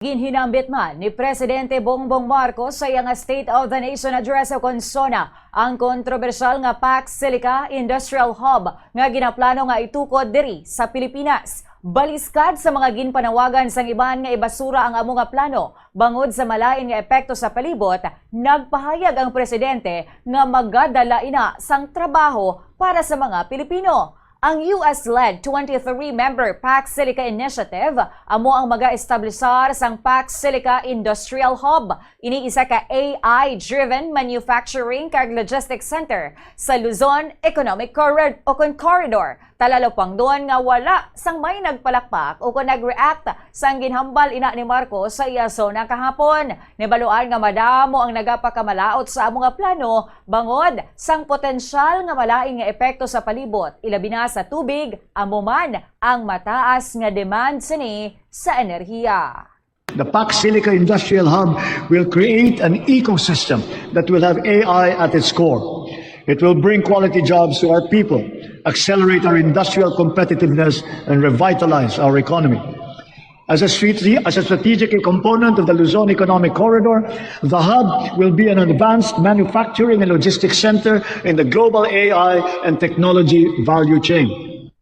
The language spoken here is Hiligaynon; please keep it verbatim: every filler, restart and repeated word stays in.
Ginhinambit man ni Presidente Bongbong Marcos sa iya nga State of the Nation Address o kon SONA ang kontrobersyal nga Pax Silica Industrial Hub nga ginaplano nga itukod diri sa Pilipinas. Baliskad sa mga ginpanawagan sang iban nga ibasura ang amo nga plano bangod sa malain nga epekto sa palibot, nagpahayag ang presidente nga magadala ina sang trabaho para sa mga Pilipino. Ang U S-led twenty-three member Pax Silica Initiative amo ang mag-establisar sang Pax Silica Industrial Hub. Ini isa ka A I-driven manufacturing kag logistics center sa Luzon Economic Corridor o kon Corridor. Talalupangdon nga wala sang may nagpalakpak o kon nag-react sang ginhambal ina ni Marcos sa iya SONA kahapon. Nabaluan nga madamo ang nagapakamalaot sa amo nga plano bangod sang potensyal nga malain nga epekto sa palibot, ilabi na sa tubig, amo man ang mataas nga demand sini sa enerhiya. The Pax Silica Industrial Hub will create an ecosystem that will have A I at its core. It will bring quality jobs to our people, accelerate our industrial competitiveness, and revitalize our economy. As a, strate- as a strategic component of the Luzon Economic Corridor, the hub will be an advanced manufacturing and logistics center in the global A I and technology value chain.